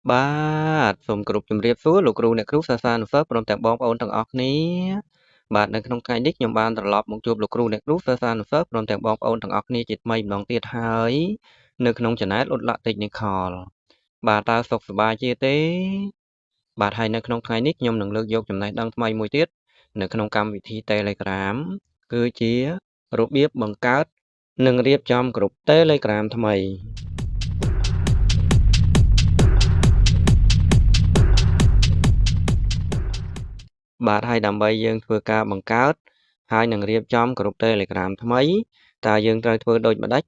បាទសូមគោរពជំរាបសួរលោកគ្រូអ្នកគ្រូសិស្សានុសិស្សព្រមទាំងបងប្អូនទាំងអស់គ្នាបាទនៅក្នុងថ្ងៃនេះខ្ញុំបានត្រឡប់មកជួបលោកគ្រូអ្នកគ្រូសិស្សានុសិស្សព្រមទាំងបងប្អូនទាំងអស់គ្នាជាថ្មីម្ដងទៀតហើយនៅក្នុង Channel ឧត្តល Technical បាទតើសុខសប្បាយជាទេបាទហើយនៅក្នុងថ្ងៃនេះខ្ញុំនឹងលើកយកចំណេះដឹងថ្មីមួយទៀតនៅក្នុងកម្មវិធី Telegram គឺជារបៀបបង្កើតនិងរៀបចំក្រុម Telegram ថ្មីបាទហើយដើម្បីយើងធ្វើការបង្កើតហើយនឹងរៀបចំក្រុម Telegram ថ្មីតើយើងត្រូវធ្វើដូចម្តេច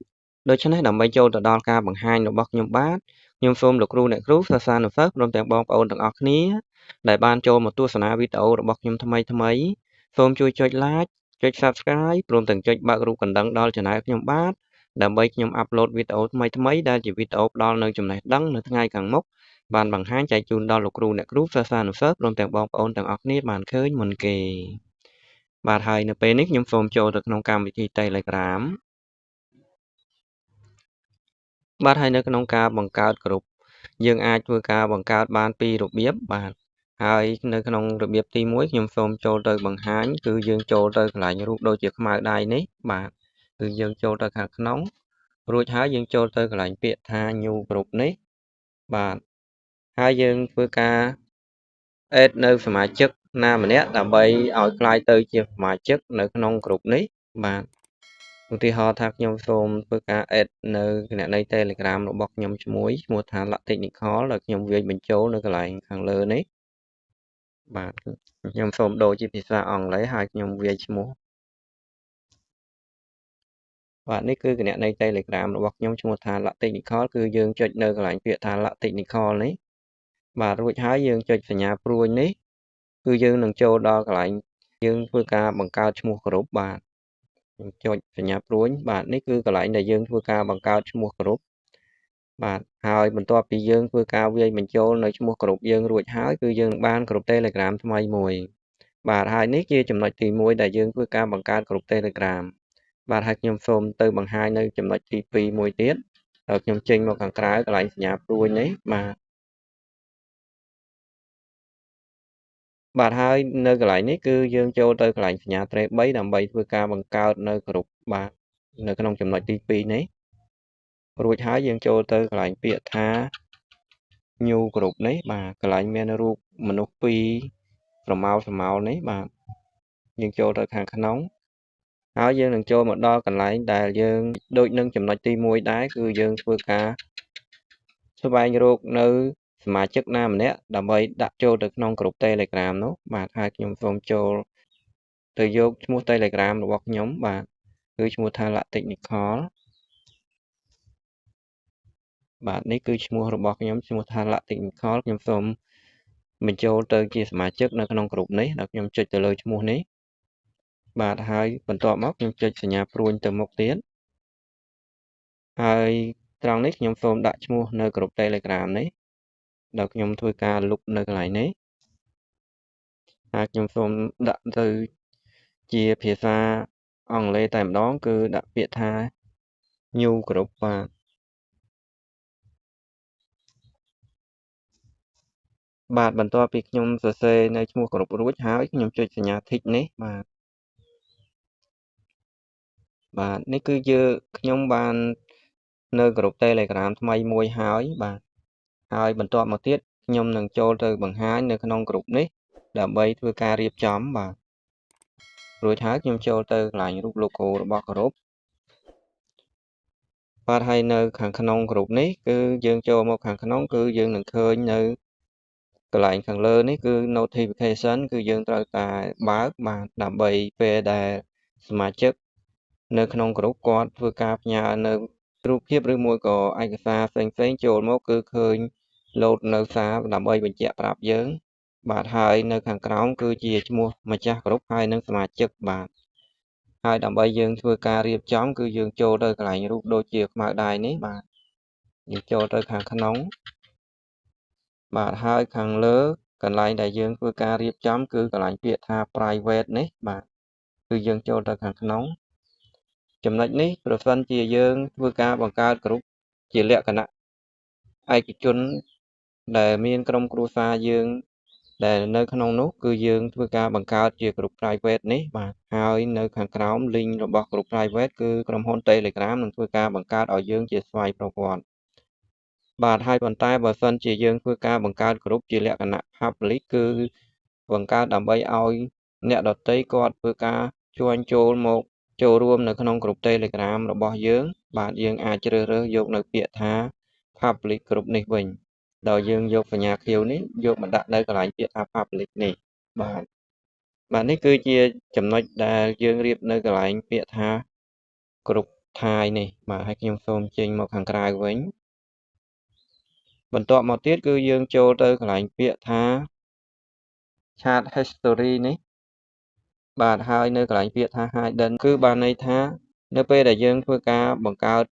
ដូច្នេះដើម្បីចូលទៅដល់ការបង្ហាញរបស់ខ្ញុំបាទខ្ញុំសូមលោកគ្រូអ្នកគ្រូសិស្សានុសិស្សព្រមទាំងបងប្អូនទាំងអស់គ្នាដែលបានចូលមកទស្សនាវីដេអូរបស់ខ្ញុំថ្មីថ្មីសូមជួយចុច Like ចុច Subscribe ព្រមទាំងចុចបើករូបកណ្ដឹងដល់ Channel ខ្ញុំបាទដើម្បីខ្ញុំអាប់ឡូតវីដេអូថ្មីថ្មីដែលជាវីដេអូផ្ដល់នូវចំណេះដឹងនៅថ្ងៃខាងមុខបានបង្ហាញចែកជូនដល់លោកគ្រូអ្នកគ្រូសិស្សានុសិស្សព្រមទាំងបងប្អូនទាំងអស់គ្នាបានឃើញមុនគេបាទហើយនៅពេលនេះខ្ញុំសូមចូលទៅក្នុងកម្មវិធី Telegram បាទហើយនៅក្នុងការបង្កើតក្រុមយើងអាចធ្វើការបង្កើតបានពីររបៀបបាទហើយនៅក្នុងរបៀបទី1ខ្ញុំសូមចូលទៅបង្ហាញគឺយើងចូលទៅកន្លែងរូបដូចជាខ្មៅដៃនេះបាទគឺយើងចូលទៅខាងក្នុងរួចហើយយើងចូលទៅកន្លែងពាក្យថា New Group នេះបាទហើយយើងធ្វើការ add នៅសមាជិកណាម្នាក់ដើម្បីឲ្យក្លាយទៅជាសមាជិកនៅក្នុងក្រុមនេះបាទឧទាហរណ៍ថាខ្ញុំសូមធ្វើការ add នៅគណនី Telegram របស់ខ្ញុំឈ្មោះថា Lak Technical ដែលខ្ញុំវាយបញ្ចូលនៅកន្លែងខាងលើនេះបាទខ្ញុំសូមដូរជាភាសាអង់គ្លេសហើយខ្ញុំវាយឈ្មោះបាទនេះគឺគណនី Telegram របស់ខ្ញុំឈ្មោះថា Lak Technical គឺយើងចុចនៅកន្លែងពាក្យថា Lak Technical នេះបាទរួចហើយយើងចុចសញ្ញាព្រួញនេះគឺយើងនឹងចូលដល់កន្លែងយើងធ្វើការបង្កើតឈ្មោះក្រុមបាទខ្ញុំចុចសញ្ញាព្រួញបាទនេះគឺកន្លែងដែលយើងធ្វើការបង្កើតឈ្មោះក្រុមបាទហើយបន្ទាប់ពីយើងធ្វើការវាយបញ្ចូលនៅឈ្មោះក្រុមយើងរួចហើយគឺយើងបានក្រុម Telegram ថ្មីមួយបាទហើយនេះជាចំណុចទី1ដែលយើងធ្វើការបង្កើតក្រុម Telegram បាទហើយខ្ញុំសូមទៅបង្ហាញនៅចំណុចទី2មួយទៀតហើយខ្ញុំចេញមកខាងក្រៅកន្លែងសញ្ញាព្រួញនេះបាទបាទហើយនៅកន្លែងនេះគឺយើងចូលទៅកន្លែងសញ្ញាត្រេ3ដើម្បីធ្វើការបង្កើតនៅក្រុមបាទនៅក្នុងចំណុចទី2នេះរួចហើយយើងចូលទៅកន្លែងពាក្យថា New Group នេះបាទកន្លែងមានរូបមនុស្ស2ស្រមោលស្រមោលនេះបាទយើងចូលទៅខាងក្នុងហើយយើងនឹងចូលមកដល់កន្លែងដែលយើងដូចនឹងចំណុចទី1ដែរគឺយើងធ្វើការស្វែងរកនៅសមាជិកណាម្នាក់ដើម្បីដាក់ចូលទៅក្នុងក្រុម Telegram នោះបាទហើយខ្ញុំសូមចូលទៅយកឈ្មោះ Telegram របស់ខ្ញុំបាទគឺឈ្មោះថា Lak Technical បាទនេះគឺឈ្មោះរបស់ខ្ញុំឈ្មោះថា Lak Technical ខ្ញុំសូមបញ្ចូលទៅជាសមាជិកនៅក្នុងក្រុមនេះដល់ខ្ញុំចុចទៅលើឈ្មោះនេះបាទហើយបន្ទាប់មកខ្ញុំចុចសញ្ញាព្រួញទៅមុខទៀតហើយត្រង់នេះខ្ញុំសូមដាក់ឈ្មោះនៅក្រុម Telegram នេះដល់ខ្ញុំធ្វើការលុបនៅកន្លែងនេះហើយខ្ញុំសូមដាក់ទៅជាភាសាអង់គ្លេសតែម្ដងគឺដាក់ពាក្យថា New Group បាទបាទបន្ទាប់ពីខ្ញុំសរសេរនៅឈ្មោះក្រុមរួចហើយខ្ញុំចុចសញ្ញា tick នេះបាទបាទនេះគឺយើងខ្ញុំបាននៅក្រុម Telegram ថ្មីមួយហើយបាទហើយបន្ទាប់មកទៀតខ្ញុំនឹងចូលទៅបង្ហាញនៅក្នុងក្រុមនេះដើម្បីធ្វើការរៀបចំបាទរួចហើយខ្ញុំចូលទៅកន្លែងរូប logo របស់ក្រុមបាទហើយនៅខាងក្នុងក្រុមនេះគឺយើងចូលមកខាងក្នុងគឺយើងនឹងឃើញនៅកន្លែងខាងលើនេះគឺ notification គឺយើងត្រូវតែបើកបាទដើម្បីពេលដែលសមាជិកនៅក្នុងក្រុមគាត់ធ្វើការផ្ញើនៅរូបភាពឬមួយក៏ឯកសារផ្សេងៗចូលមកគឺឃើញលោតនៅសារដើម្បីបញ្ជាក់ប្រាប់យើងបាទហើយនៅខាងក្រោមគឺជាឈ្មោះម្ចាស់ក្រុមហើយនិងសមាជិកបាទហើយដើម្បីយើងធ្វើការរៀបចំគឺយើងចូលទៅកន្លែងរូបដូចជាខ្មៅដៃនេះបាទយើងចូលទៅខាងក្នុងបាទហើយខាងលើកន្លែងដែលយើងធ្វើការរៀបចំគឺកន្លែងពាក្យថា private នេះបាទគឺយើងចូលទៅខាងក្នុងចំណុចនេះប្រសិនជាយើងធ្វើការបង្កើតក្រុមជាលក្ខណៈឯកជន ដែលមានក្រុមគ្រួសារយើងដែលនៅក្នុងនោះគឺយើងធ្វើការបង្កើតជាក្រុម private នេះបាទហើយនៅខាងក្រោម link របស់ក្រុម private គឺក្រុមហ៊ុន Telegram នឹងធ្វើការបង្កើតឲ្យយើងជាស្វ័យប្រវត្តិបាទហើយប៉ុន្តែបើសិនជាយើងធ្វើការបង្កើតក្រុមជាលក្ខណៈ public គឺបង្កើតដើម្បីឲ្យអ្នកដទៃគាត់ធ្វើការ join ចូលមកចូលរួមនៅក្នុងក្រុម Telegram របស់យើងបាទយើងអាចជ្រើសរើសយកនៅពាក្យថា public ក្រុមនេះវិញដោយយើងយកសញ្ញាខៀវនេះយកមកដាក់នៅកន្លែងពាក្យថា public នេះបាទបាទនេះគឺជាចំណុចដែលយើងរៀបនៅកន្លែងពាក្យថា group type នេះបាទហើយខ្ញុំសូមចេញមកខាងក្រៅវិញបន្ទាប់មកទៀតគឺយើងចូលទៅកន្លែងពាក្យថា chat history នេះបាទហើយនៅកន្លែងពាក្យថា hidden គឺបានន័យថានៅពេលដែលយើងធ្វើការបង្កើត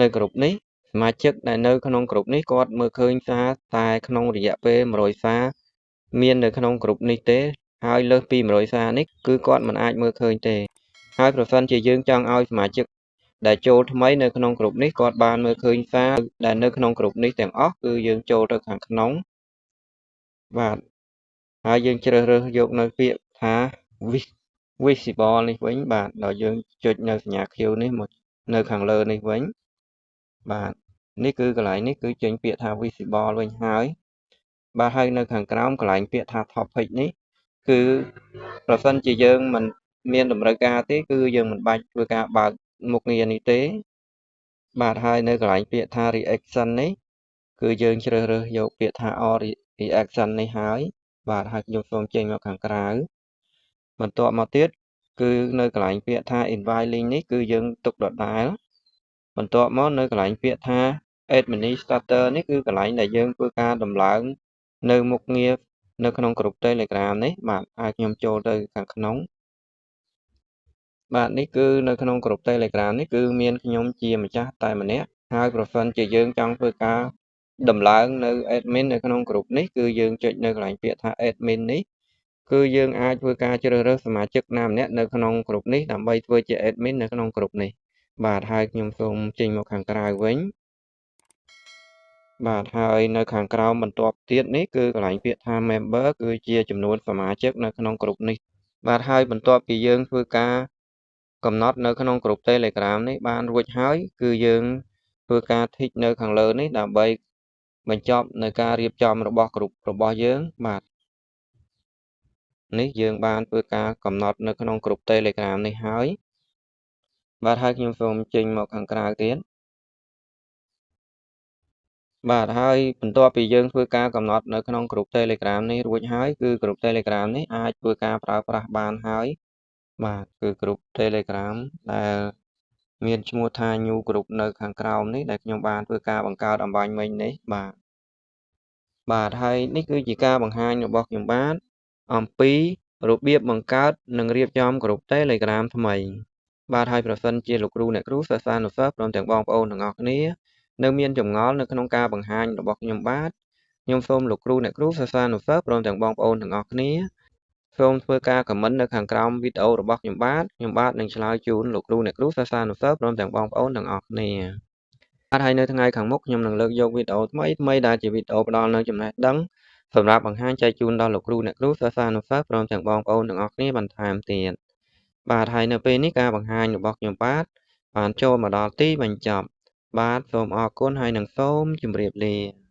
នៅក្រុមនេះសមាជិកដែលនៅក្នុងក្រុមនេះគាត់មើលឃើញសារតែក្នុងរយៈពេល100សារមាននៅក្នុងក្រុមនេះទេហើយលើសពី100សារនេះគឺគាត់មិនអាចមើលឃើញទេហើយប្រសិនជាយើងចង់ឲ្យសមាជិកដែលចូលថ្មីនៅក្នុងក្រុមនេះគាត់បានមើលឃើញសារដែលនៅក្នុងក្រុមនេះទាំងអស់គឺយើងចូលទៅខាងក្នុងបាទហើយយើងជ្រើសរើសយកនៅពាក្យថា visible នេះវិញបាទដល់យើងចុចនៅសញ្ញាខៀវនេះមកនៅខាងលើនេះវិញបាទនេះគឺកន្លែងនេះគឺចេញពាក្យថា visible វិញហើយបាទហើយនៅខាងក្រោមកន្លែងពាក្យថា topic នេះគឺប្រសិនជាយើងមិនមានតម្រូវការទេគឺយើងមិនបាច់ធ្វើការបើកមុខងារនេះទេបាទហើយនៅកន្លែងពាក្យថា reaction នេះគឺយើងជ្រើសរើសយកពាក្យថា all reaction នេះហើយបាទហើយខ្ញុំសូមចេញមកខាងក្រៅបន្ទាប់មកទៀតគឺនៅកន្លែងពាក្យថា invite link នេះគឺយើងទុកដដែលបន្ទាប់មកនៅកន្លែងពាក្យថា administrator នេះគឺកន្លែងដែលយើងធ្វើការដំឡើងនៅមុខងារនៅក្នុងក្រុម Telegram នេះបាទហើយខ្ញុំចូលទៅខាងក្នុងបាទនេះគឺនៅក្នុងក្រុម Telegram នេះគឺមានខ្ញុំជាម្ចាស់តែម្នាក់ហើយប្រសិនជាយើងចង់ធ្វើការដំឡើងនៅ admin នៅក្នុងក្រុមនេះគឺយើងចុចនៅកន្លែងពាក្យថា admin នេះគឺយើងអាចធ្វើការជ្រើសរើសសមាជិកណាម្នាក់នៅក្នុងក្រុមនេះដើម្បីធ្វើជា admin នៅក្នុងក្រុមនេះបាទហើយខ្ញុំសូមចេញមកខាងក្រៅវិញបាទហើយនៅខាងក្រោមបន្ទាប់ទៀតនេះគឺកន្លែងពាក្យថា member គឺជាចំនួនសមាជិកនៅក្នុងក្រុមនេះបាទហើយបន្ទាប់ពីយើងធ្វើការកំណត់នៅក្នុងក្រុម Telegram នេះបានរួចហើយគឺយើងធ្វើការ tick នៅខាងលើនេះដើម្បីបញ្ចប់នៅការរៀបចំរបស់ក្រុមរបស់យើងបាទនេះយើងបានធ្វើការកំណត់នៅក្នុងក្រុម Telegram នេះហើយបាទហើយខ្ញុំសូមចេញមកខាងក្រៅទៀតបាទហើយបន្ទាប់ពីយើងធ្វើការកំណត់នៅក្នុងក្រុម Telegram នេះរួចហើយគឺក្រុម Telegram នេះអាចធ្វើការប្រើប្រាស់បានហើយបាទគឺក្រុម Telegram ដែលមានឈ្មោះថា New Group នៅខាងក្រោមនេះដែលខ្ញុំបានធ្វើការបង្កើតអម្បាញ់មិញនេះបាទបាទហើយនេះគឺជាការបង្ហាញរបស់ខ្ញុំបាទអំពីរបៀបបង្កើតនិងរៀបចំក្រុម Telegram ថ្មីបាទហើយប្រសិនជាលោកគ្រូអ្នកគ្រូសិស្សានុសិស្សព្រមទាំងបងប្អូនទាំងអស់គ្នានៅមានចម្ងល់នៅក្នុងការបង្ហាញរបស់ខ្ញុំបាទខ្ញុំសូមលោកគ្រូអ្នកគ្រូសិស្សានុសិស្សព្រមទាំងបងប្អូនទាំងអស់គ្នាសូមធ្វើការ comment នៅខាងក្រោមវីដេអូរបស់ខ្ញុំបាទខ្ញុំបាទនឹងឆ្លើយជូនលោកគ្រូអ្នកគ្រូសិស្សានុសិស្សព្រមទាំងបងប្អូនទាំងអស់គ្នាបាទហើយនៅថ្ងៃខាងមុខខ្ញុំនឹងលើកយកវីដេអូថ្មីថ្មីដែលជាវីដេអូផ្ដល់នូវចំណេះដឹងសម្រាប់បង្ហាញចែកជូនដល់លោកគ្រូអ្នកគ្រូសិស្សានុសិស្សព្រមទាំងបងប្អូនទាំងអស់គ្នាបន្ថែមទៀតបាទហើយនៅពេលនេះការបង្ហាញរបស់ខ្ញុំបាទបានចូលមកដល់ទីបញ្ចប់បាទសូមអរគុណហើយនឹងសូមជម្រាបលា។